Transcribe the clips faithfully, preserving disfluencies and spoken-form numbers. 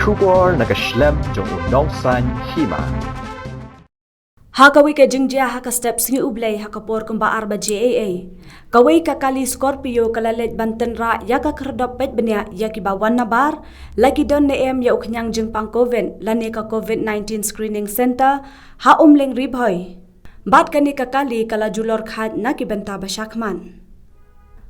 Khubor na ka shlem jong u nongsan hima. Ha kawei ka jingjia ha ka step sngi U Blei ha ka por kumba ar baje eiei, kawei ka kali Scorpio ka la leit ban tynrah ïa ka khyrdop peit bniah ïa kiba wan na bar, la ki don ne em ïa u khñiang jingpang Covid lane ka Covid nineteen Screening Center ha Umling, Ri Bhoi. Bad kane ka kali ka la julor khat na ki bynta ba shakhmat.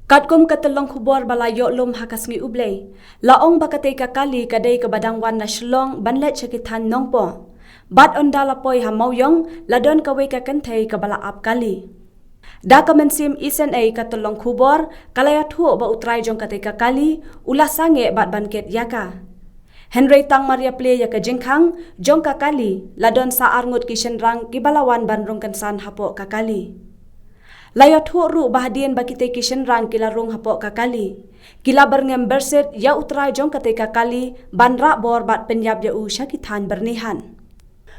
Katkum ka tyllong khubor ba la ïoh lum ha ka sngi U Blei, la ong ba katei ka kali ka dei kaba dang wan na Shillong ban leit sha ki thaiñ Nongpoh. Bad ynda la poi ha Mawiong, la don kawei ka kynthei kaba la ap kali. Da ka mynsiem isynei ka tyllong khubor ka la ïathuh ba u trai jong katei ka kali u la sangeh bad ban kit ïa ka. Hynrei tang mar ïa plie ïa ka jingkhang jong ka kali, la don sa arngut ki shynrang kiba la wan ban rung kynsan hapoh ka kali. La ïathuh ruh ba hadien ba kitei ki shynrang ki la rung hapoh ka kali, ki la byrngem byrsit ïa u trai jong katei ka kali ban rah bor bad pynïap ïa u sha ki thaiñ byrnihan.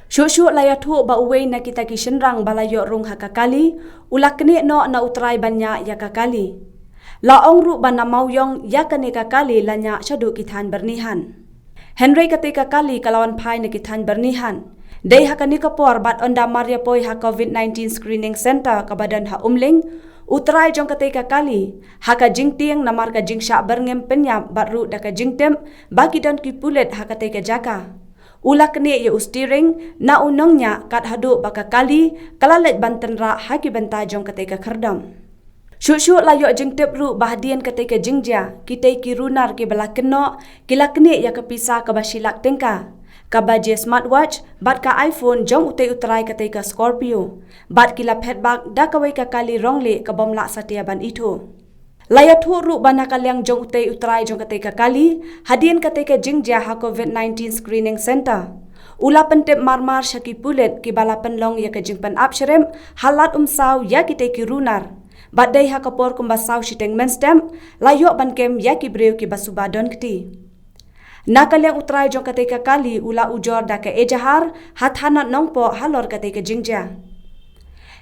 Shuh shuh la ïathuh ba uwei na kita ki shynrang ba la ïoh rung ha ka kali u la knieh noh na u trai ban ñiah ïa ka kali. La ong ruh ba na Mawiong ïa kane ka kali la ñiah shaduh ki thaiñ byrnihan. Hynrei katei ka kali ka la wan phai na ki thaiñ byrnihan. Dei ha kane ka por bad ynda mar ïa poi ha Covid nineteen Screening Center kaba don ha Umling, u trai jong katei ka kali, ha ka jingtieng namar ka jingshah byrngem pynïap bad ruh da ka jingtip ba ki don ki pulit ha katei ka jaka, u la knieh ïa u steering na u nongñiah kat haduh ba ka kali ka la leit ban tynrah ha ki bynta jong katei ka khyrdop. Shuh shuh la ïoh jingtip ruh ba hadien katei ka jingjia, kitei ki runar kiba la kynnoh ki la knieh ïa ka pisa kaba shi lak tyngka, ka baje smartwatch bad ka iPhone jong utei u trai katei ka Scorpio, bad ki la phet bak da kawei ka kali rong lieh ka bym lah satia ban ithuh. La ïathuh ruh ba na ka liang jong utei u trai jong katei ka kali, hadien katei ka jingjia ha Covid nineteen Screening Center, u la pyntip marmar sha ki pulit kiba la pynlong ïa ka jingpynap shrip ha Lad Umsaw ïa kitei ki runar. Bad dei ha ka por kumba saw shiteng mynstep, la ïoh ban kem ïa ki briew kiba suba don kti. Na ka liang u trai jong katei ka kali u la ujor da ka ejahar ha thanat Nongpoh halor katei ka jingjia.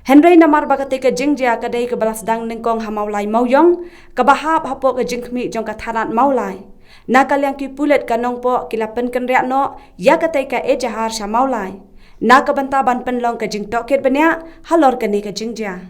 Hynrei namar ba katei ka jingjia ka dei kaba la sdang nyngkong ha Mawlai Mawiong, kaba hap hapoh ka jingkhmih jong ka thanat Mawlai, na ka liang ki pulit ka Nongpoh ki la pynkynriah noh ïa katei ka ejahar sha Mawlai, na ka bynta ban pynlong ka jingtohkit bniah halor kane ka jingjia.